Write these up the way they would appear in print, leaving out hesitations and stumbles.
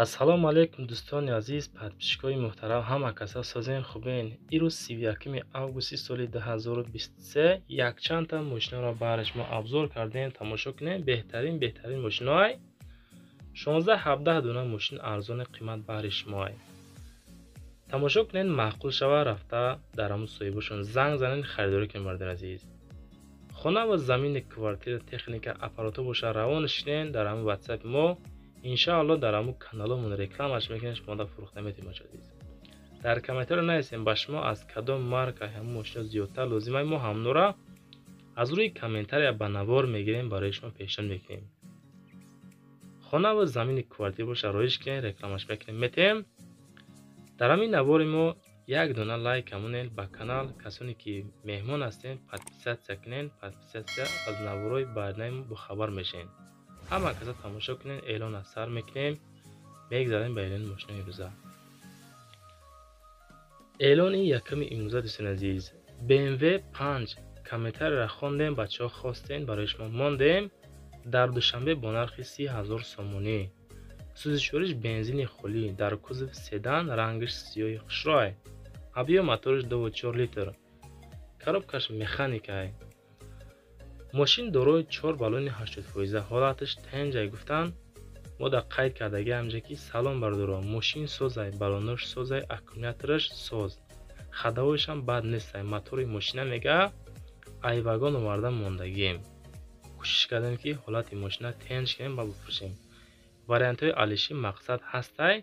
Ассалому алайкум, дӯстони азиз, подписчикои муҳтарам, ҳама каса созен, хубен? Ирӯз 31 августи соли 2023 якчандта мошинаро баҳри шумо обзор кардем. Тамошо кунем, беҳтарин, беҳтарин мошиноай. 16-17 дона мошин арзони қимат баҳри шумоай. Тамошо кунед, маъқул шава, рафта дар ҳамун соҳибошон занг занед, харидорӣ кунед. Бародари азиз, хона ва замини, квартира, техника, аппаратҳо боша, равон шинен дар ҳамун ватсапи мо. Иншаалло, дар ҳамун каналомон рекламаш мекунем, шумо фурӯхта метавонед. Бача азиз, дар комментарио нависем, ба шумо аз кадом марка ҳамун мошино зиёдтар лозимай. Мо ҳамнора аз рӯи комментария ба навор мегирем, барои шумо пешниҳод мекунем. Хона ва замини, квартира боша, роиш кунем, рекламаш мекунем, метем. Дар ҳамин навори мо як дона лайк амонед ба канал. Касоне ки меҳмон ҳастем, подписаться кунед. Подписаться, аз наворҳои баъднаи мо бохабар мешавед. Ҳама каса тамошо кунед. Эълон аз сар мекунем, мегзарем ба эълони мошинои имрӯза. Эълони якуми имрӯза, дӯстони азиз, BMW 5. Комментарияро хондем, бачаҳо хостем, барои шумо мондем. Дар Душанбе бо нархи 30 000 сомонӣ, сӯзишвориш бензини холӣ, дар кузов седан, рангаш сиёҳи хушрӯай, объём мотораш 2,4 литр, коробкаш механикай. Мошин дорои чор баллони 80%, ҳолаташ тенҷай гуфтан. Мо дар қайд кардаги ҳамҷа ки: «Салом, бародаро, мошин созай, баллонош созай, аккумулятораш соз, ходовойшам бад нестай. Мотори мошина, мега, ай вагон оварда мондагием. Кӯшиш кардем, ки ҳолати мошина тенҷ кунем ва бифурӯшем. Вариантҳои алиши мақсад ҳастай.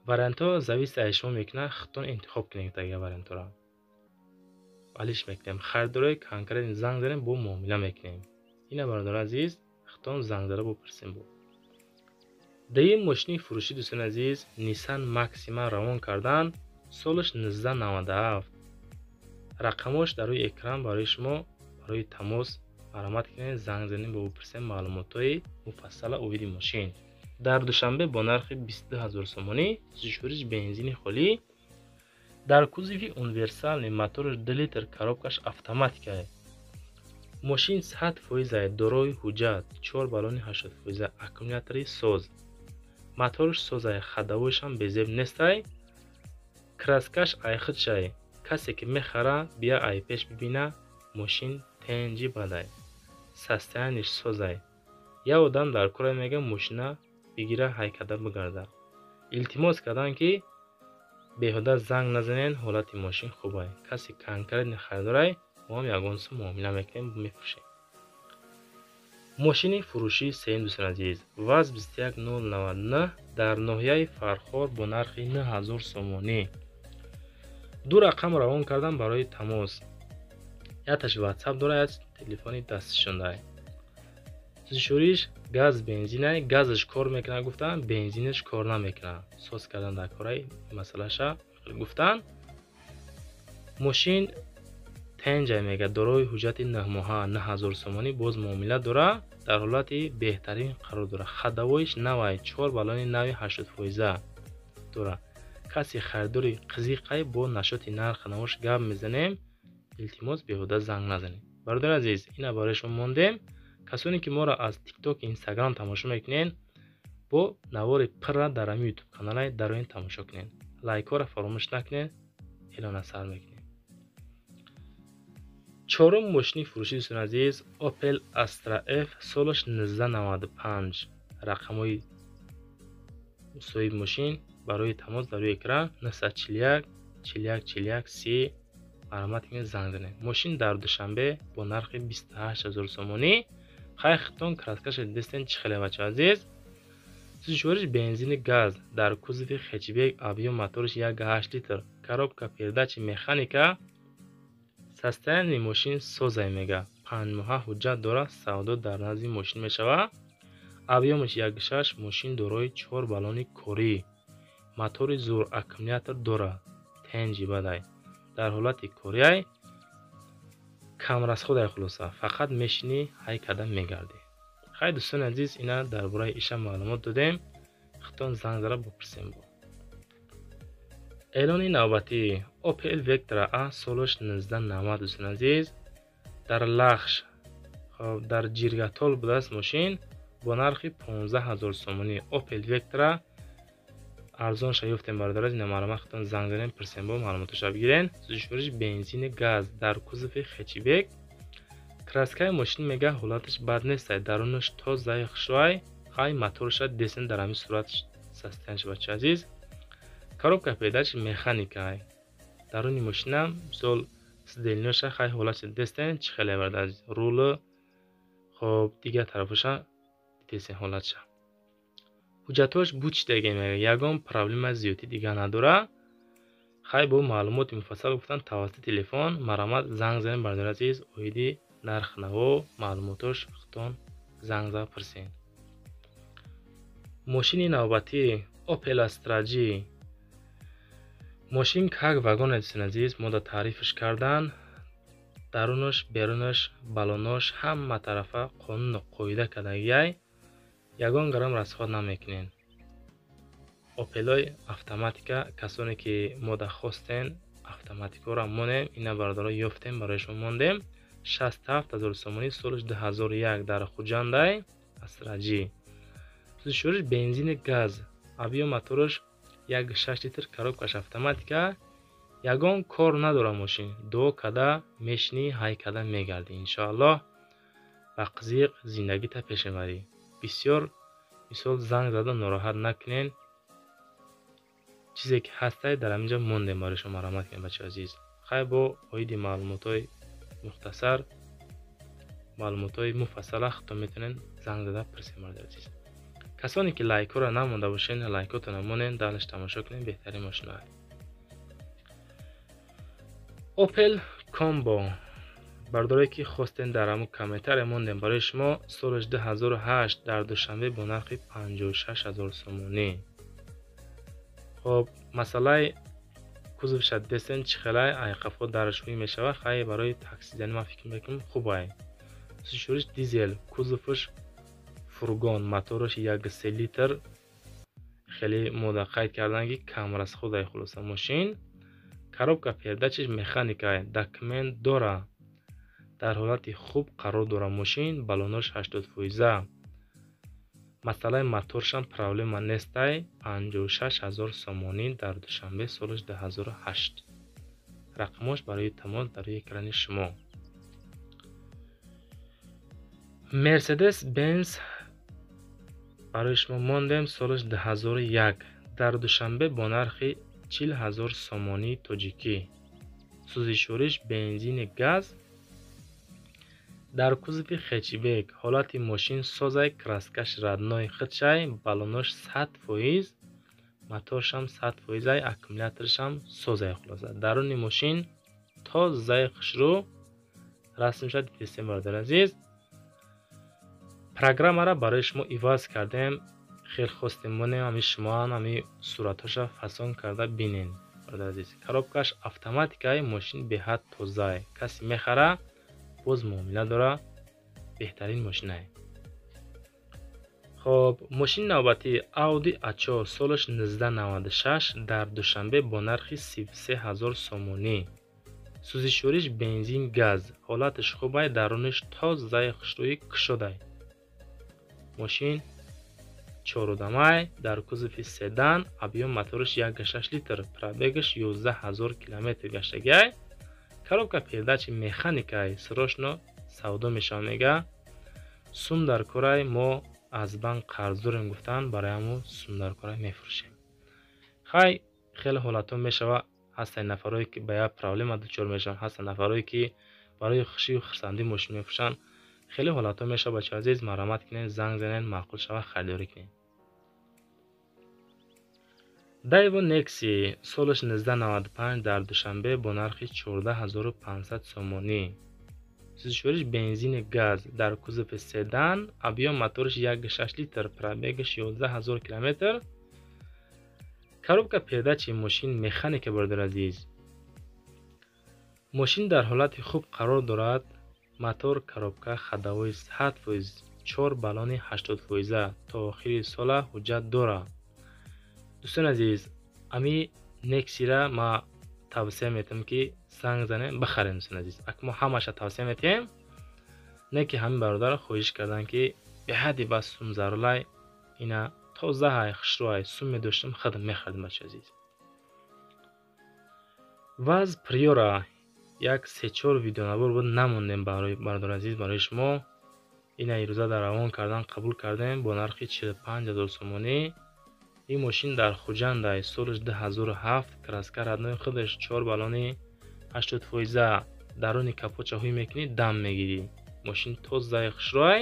Вариантҳо зависит аз шумо мекунад, худтон интихоб кунед. Ага вариантҳоро алиш мекунем, харидорои конкретный занг занем, бо муомила мекунем». Ина, бародари азиз, худтон занг зада бупурсем. Бо дуюм мошини фурӯшӣ, дӯстони азиз, Nissan Maxima равон кардан, солаш 1997. Рақамош дар рӯи экран барои шумо, барои тамос марҳамат кунед, занг занем, ба бупурсем маълумотҳои муфассала оиди мошин. Дар Душанбе бо нархи 22 ҳазор сомонӣ, сӯзишвориш бензини холӣ, дар кузови универсальный, мотораш 2 литр, коробкаш автоматикае. Мошин 100%-ае, дорои ҳуҷҷат, чор баллони 80%, аккумулятори соз, мотораш созае, ходовойшам безеб нестай, краскаш айхудшай. Касе ки мехара, бия ай пеш бибина, мошин тенҷи бадай, состояниеш созай. Як одам дар кора, мега, мошина бигира, ҳайкада бигарда. Илтимос карданд, ки беҳуда занг назанед, ҳолати мошин хубай. Касе конкретный харидорай, мо ҳам ягон сум муомила мекунем, мефурӯшем. Мошини фурӯшии сеюм, дӯстони азиз, ВАЗ 21099 дар ноҳияи Фархор бо нархи 9000 сомонӣ. Ду рақам равон кардам барои тамос: якташ ватсап дорад, як телефони дастишондай. Сӯзишвориш газ, бензинай, газаш кор мекунад гуфтанд, бензинаш кор намекунад, соз кардан дар кораи масъалаша гуфтанд. Мошин тенҷай, мега, дорои ҳуҷҷати 9 моҳа, 9000 сомонӣ, боз муомила дорад. Дар ҳолати беҳтарин қарор дорад, ходовойш навай, чор баллони нави 80% дорад. Касе харидори қизиқай, бо нашоти нархи навош гап мезанем. Илтимос, беҳуда занг назанед. Бародари азиз, ина барои шумо мондем. Касоне ки моро аз Тикток, Инстаграм тамошо мекунед, бо навори пурра дар ҳамин Ютуб каналай дароин, тамошо кунед. Лайкҳоро фаромӯш накунед. Эълона сар мекунем. Чорум мошини фурӯшӣ, дӯстони азиз, Opel Astra F, солаш 1995. Рақамҳои соҳиби мошин барои тамос дар рӯи экран: 941 41 41 30. Марҳамат кунед, занг занед. Мошин дар Душанбе бо нархи 28 ҳазор сомонӣ. Хай, хитон краскаша дидестен, чӣ хеле, бача азиз. Сӯзишвориш бензини газ, дар кузови хэтчбек, объём мотораш 1,8 литр, коробка передачи механика. Состояние мошин созай, мега, 5 моҳа ҳуҷҷат дорад, савдо дар назди мошин мешавад. Объёмаш 1,6. Мошин дорои чор баллони корӣ, мотори зур, аккумулятор дорад, тенҷи бадай, дар ҳолати кориай, камрасходай. Хулоса, фақат мешинӣ, ҳай карда мегардӣ. Хай, дӯстони азиз, ина дар бораи иша маълумот додем, хитон занг зада бупурсем. Бо эълони навбатӣ Opel Vectra A, солаш 1990, дӯстони азиз, дар Лахш, дар Ҷиргатол будааст мошин. бо нархи 15 ҳазор сомонӣ. Opel Vectra арзонша ёфтем, бародари азиз, маълумот худтон занг занем, пурсем, бо маълумоташа бигирен. Сӯзишвориш бензини газ, дар кузови хэтчбек. Краскаи мошин мега ҳолаташ бад нестай, дарунаш тозаи хушрӯай. Хай, моторша десен, дар ҳамин сурат состояниш, бача азиз. Коробка передач механикай. Даруни мошинам, мисол, сиденьеша, хай, ҳолати дестен чӣ хеле, бародари азиз, рулы. Хоб, дигар тарафаша дидесен ҳолатша. Ҳуҷҷатҳояш буд шидаги, мега ягон проблема зиёдӣ дигар надора. Хай, бо маълумоти муфассал гуфтан, тавассути телефон марамат занг занем, бародари азиз, оиди нарх-наво маълумотош худтон занг зада пурсен. Мошини навбатӣ Opel Astra G. Мошин как вагон, дӯстони азиз, мо да таърифш кардан. Дарунаш, берунаш, балонош ҳама тарафа қонуну қоида кардагиай, ягон грамм расход намекунен. Опелои автоматика, касоне ки мода хостен, автоматикаро монем. Ина, бародаро, ёфтем, барои шумо мондем, 67 000 сомонӣ, солаш 2001, дар Хуҷандай. Астра G, сӯзишвориш бензини газ, объём мотораш 1,6 литр, коробкаш автоматика. Ягон кор надора мошин, дуо када мешинӣ, ҳай када мегардӣ, иншоаллоҳ, ба қизиқ зиндагита пеш мебарӣ. Бисёр, мисол, занг зада нороҳат накунен. Чизе ки ҳастай, дар ҳаминҷо мондем барои шумо, марҳамат кунед, бачаи азиз. Хай, бо оиди маълумотҳои мухтасар, маълумотҳои муфассала худтон метавонед занг зада пурсед, бародари азиз. Касоне ки лайкҳоро намонда бошед, лайкотонро монед, далаш тамошо кунед, беҳтарин мошинаҳо. Opel Combo, бардорое ки хостем, дар ҳамун комментария мондем барои шумо, солаш 2008, дар Душанбе бо нархи 56 ҳазор сомонӣ. Хоб, масъалаи кузовша десен чӣ хелай, айқафо даршӯӣ мешавад. Хай, барои таксизани ман фикр мекунам, хубай. Сӯзишвориш дизел, кузоваш фургон, мотораш 1,3 литр. Хеле мода қайд кардан, ки камрасходай. Хулоса, мошин коробка передачаш механикай, документ дора, дар ҳолати хуб қарор дора мошин, балонош 80 фоиза. Масъалаи моторшам проблема нестай. 56 ҳазор сомонӣ, дар Душанбе, солаш 2008. Рақамош барои тамос дар рӯи экрани шумо. Мерседес Бенз барои шумо мондем, солаш 2001, дар Душанбе бо нархи 40 ҳазор сомонии тоҷикӣ. Сӯзишвориш бензини газ, дар кузови хэтчбек. Ҳолати мошин созай, краскаш родной худшай, балонош 100 фоиз, моторшам 100 фоизай, аккумуляторшам созай. Хулоса, даруни мошин тозаи хушрӯ, расмша дидестем, бародари азиз. Программаро барои шумо иваз кардем, хел хостем монем, ҳами шумоам ҳами суратҳоша фасон карда бинен, бародари азиз. Коробкаш автоматикаи, мошин беҳад тозае. Касе мехара, боз муомила дора, беҳтарин мошинае. Хоб, мошини навбатӣ Audi A4, солаш 1996, дар Душанбе бо нархи 33 ҳазор сомонӣ. Сӯзишвориш бензин газ, ҳолаташ хубай, дарунаш тозаи хушрӯи кушодай. Мошин чорудамай, дар кузови седан, объём мотораш 1,6 литр, пробегаш 11 ҳазор километр гаштагиай, коробка передачи механикай. Срочно савдо мешавад, мега сум дар корай, мо аз банк қарз дорем, гуфтан, барои ҳамун сум дар корай мефурӯшем. Хай, хеле ҳолатҳо мешава, ҳастанд нафарое ки ба як проблема дучор мешаванд, ҳастанд нафарое ки барои хушию хурсандӣ мошин мефурӯшанд. Хеле ҳолатҳо мешавад, бачаҳои азиз, марҳамат кунед, занг занед, маъқул шавад, харидорӣ кунед. Daewoo Nexia, солаш 1995, дар Душанбе бо нархи 14 500 сомонӣ. Сӯзишвориш бензини газ, дар кузови седан, объём мотораш 1,6 литр, пробегаш 11 ҳазор километр, коробка передачи мошин механика. Бародари азиз, мошин дар ҳолати хуб қарор дорад, мотор, коробка, ходовой 100 фоиз, чор баллони 80 фоиза, то охири сола ҳуҷҷат дорад. Дӯстони азиз, ами Нексира ма тавсия метиҳам, ки занг занем, бихарем. Дӯстони азиз, ак мо ҳамаша тавсия метиҳем, не ки ҳамин бародар хоҳиш карданд, ки Беҳадди бас сум зарулай. Ина тозаҳай, хушрӯай, сум медоштам, худам мехаридам, бачаи азиз. ВАЗ Приора як се-чор видеонавор буд, намондем барои бародари азиз, барои шумо. Ина ирӯза дар равон кардан қабул кардем бо нархи 45 000 сомонӣ. Ин мошин дар Хуҷандай, солаш 2007, краска родной худаш, чор баллони 80%, даруни капотша ҳуй мекунӣ, дам мегирӣ. Мошин тозаи, хушрӯай.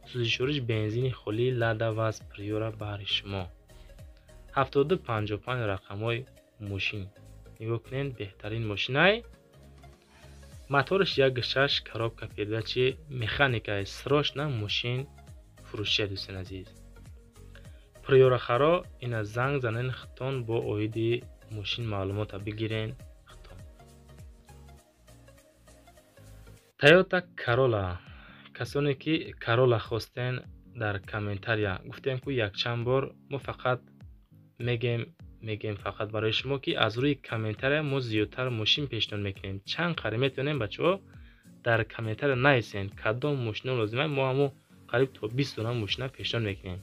Сӯзишвориш бензини холӣ. Лада ВАЗ Приора баҳри шумо. 7255 рақамҳои мошин. Нигоҳ кунед, беҳтарин мошинай. Мотораш 1,6, коробка передачи механикай. Срочно мошин фурӯшия, дӯстони азиз. Приорахаро ина занг занен хитон, бо оиди мошин маълумота бигирен хитон. Тойота Карола. Касоне ки Карола хостен, дар комментария гуфтем, ку якчанд бор мо фақат мегем, фақат барои шумо, ки аз рӯи комментария мо зиёдтар мошин пешниҳод мекунем. Чанд қариб метавонем, бачаҳо, дар комментария нависен кадом мошино лозима, мо ҳамо қариб то 20 дона мошина пешниҳод мекунем.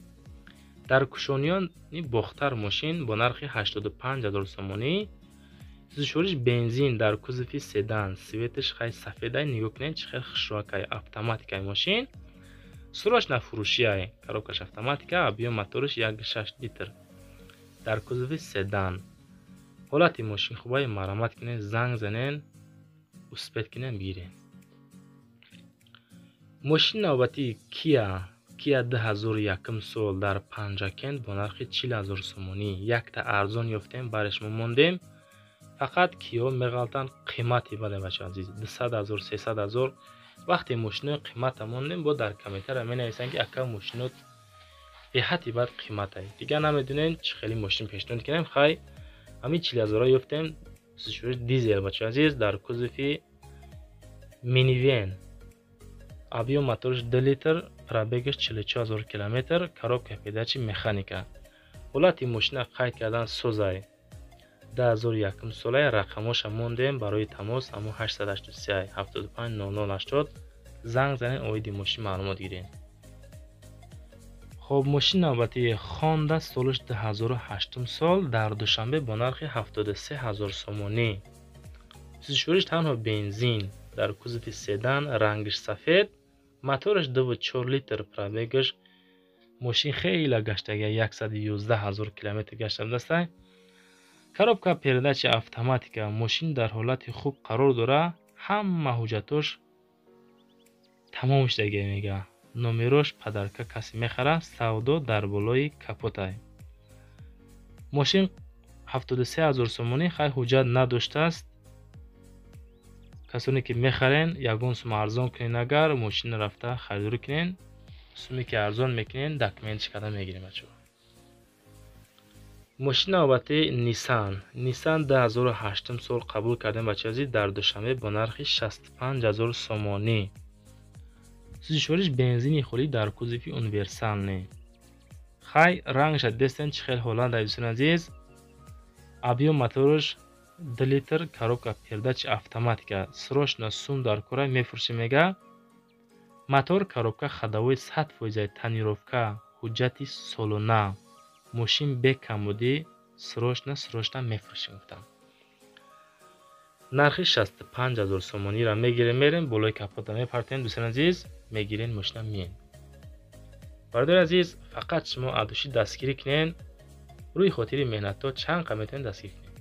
Дар Кушониёни Бохтар мошин бо нархи 85 000 сомонӣ. Сӯзишвориш бензин, дар кузови седан, цветаш хай сафедай, нигоҳ кунед, чӣ хел хушрӯакай, автоматикай мошин. Срочно фурӯшиай, коробкаш автоматика, объём мотораш 1,6 литр. Дар кузови седан. Ҳолати мошин хубай, марҳамат кунед, занг занен, успеть кунед, бигиред. Мошини навбатии Кия, Кия 2001 сол дар Панҷакент бо нархи 40 000 сомонӣ. Якта арзон ёфтем, бареш мо мондем. Фақат Кио меғалтанд қимати бале, бачаҳо азиз, 200 000, 300 000. Вақте мошинои қимата мондем, бо дар комментария менависанд, ки ака, мошинот беҳадди бад қиматай. Дигар намедонем чӣ хели мошин пешниҳод кунем. Хай, ҳамин 40 000 ёфтем. Дизел, бачаҳо азиз, дар кузови минивен. Объём мотораш 2 литр, пробегаш 44 000 километр, коробка передачи механика. Ҳолати мошина қайд кардан созай. 2001 солай, рақамоша мондем барои тамос, ҳамо 883 75 00 80 занг занед, оиди мошин маълумот гиред. Хоб, мошини навбатии Хонда, солаш 2008 сол, дар Душанбе бо нархи 73 000 сомонӣ. Сӯзишвориш танҳо бензин, дар кузови седан, рангаш сафед, мотораш 2,4 литр, пробегаш мошин хеле гаштага, 111 000 километр гашта будастай. Коробка передачи автоматика. Мошин дар ҳолати хуб қарор дора, ҳама ҳуҷҷатош тамом шудагия мега. Номерош подарка, касе мехара, савдо дар болои капотай. Мошин 73 000 сомонӣ, хай, ҳуҷҷат надоштааст. Касоне ки мехарен, ягон сум арзон кунен, агар мошина рафта харидорӣ кунен, суме ки арзон мекунен, документш карда мегирем, бачаҳо. Мошини навбатӣ Нисан. Нисан 2008 сол қабул кардем, бачаи азиз, дар Душанбе бо нархи 65 000 сомонӣ. Сӯзишвориш бензини холӣ, дар кузови универсальный. Хай, рангша дестен, чӣ хел ҳолат, дӯстони азиз. Объём мотораш 2 литр, коробка передачи автоматика. Срочно сум дар кора, мефурӯшем мега. Мотор, коробка ходовой 100%, тонировка, ҳуҷҷати солона. Мошин бе камбудӣ, срочно, срочно мефурӯшем, гуфтам. Нархи 65 000 сомониро мегирем, мерем болои капота мепартем, дӯстони азиз, мегирен мошина, миен. Бародари азиз, фақат шумо адушӣ дастгирӣ кунен, рӯи хотири меҳнатҳо чанд қа метавонед дастгирӣ кунед.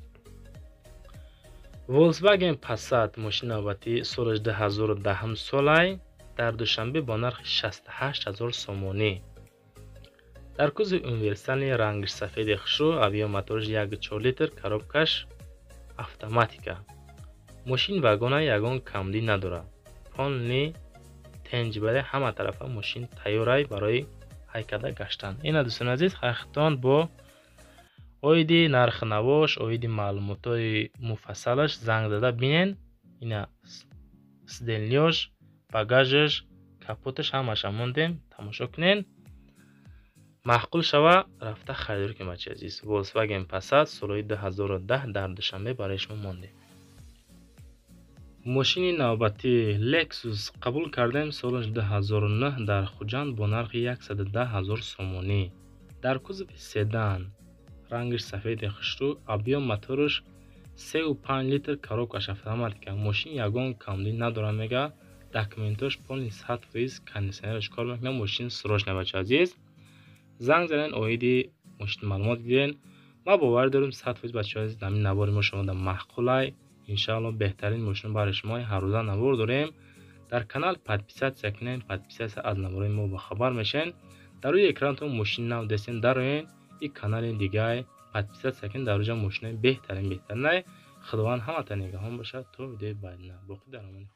Volkswagen Passat, мошини навбатӣ, солаш 2010 солай, дар Душанбе бо нархи 68 000 сомонӣ. Дар кузови универсальный, рангаш сафеди хушрӯ, объём мотораш 1,4 литр, коробкаш автоматика. Мошин вагона, ягон камбудӣ надорад. Полный тенҷбале, ҳама тарафа мошин тайёрай барои ҳайкада гаштан. Ина, дӯстони азиз, хахтон бо оиди нархи навош, оиди маълумотҳои муфассалаш занг зада бинен. Ина сиденьяш, багажаш, капоташ, ҳамаша мондем, тамошо кунен. Маъқул шава, рафта харидорӣ кунед, бачаи азиз. Volkswagen Passat солҳои 2010 дар Душанбе барои шумо мондем. Мошини навбатӣ Lexus қабул кардем, солаш 2009, дар Хуҷанд бо нархи 110 000 сомонӣ. Дар кузови седан, рангаш сафеди хушрӯ, объём мотораш 3,5 литр, коробкаш автоматика. Мошин ягон камдӣ надорад, мега, документош полный 100%, кондиционераш кор мекунад, мошин срочно, бача азиз. Занг занен, оиди мошин маълумот гирен. Ма бовар дорем 100%, бачаҳои азиз, ҳамин навори мо шумода маъқулай. Иншаалло, беҳтарин мошин барои шумо. Ҳаррӯза навор дорем дар канал, подписаться кунем, подписаться, аз наворои мо бохабар мешавен. Дар рӯи экранатон мошини нав дестен, дароен и канали дигай подписаться кунед, дар рӯҷа мошинои беҳтарин, беҳтаринай. Худованд ҳамата нигаҳон бошад. То видеои баъдина, боқӣ дар амони.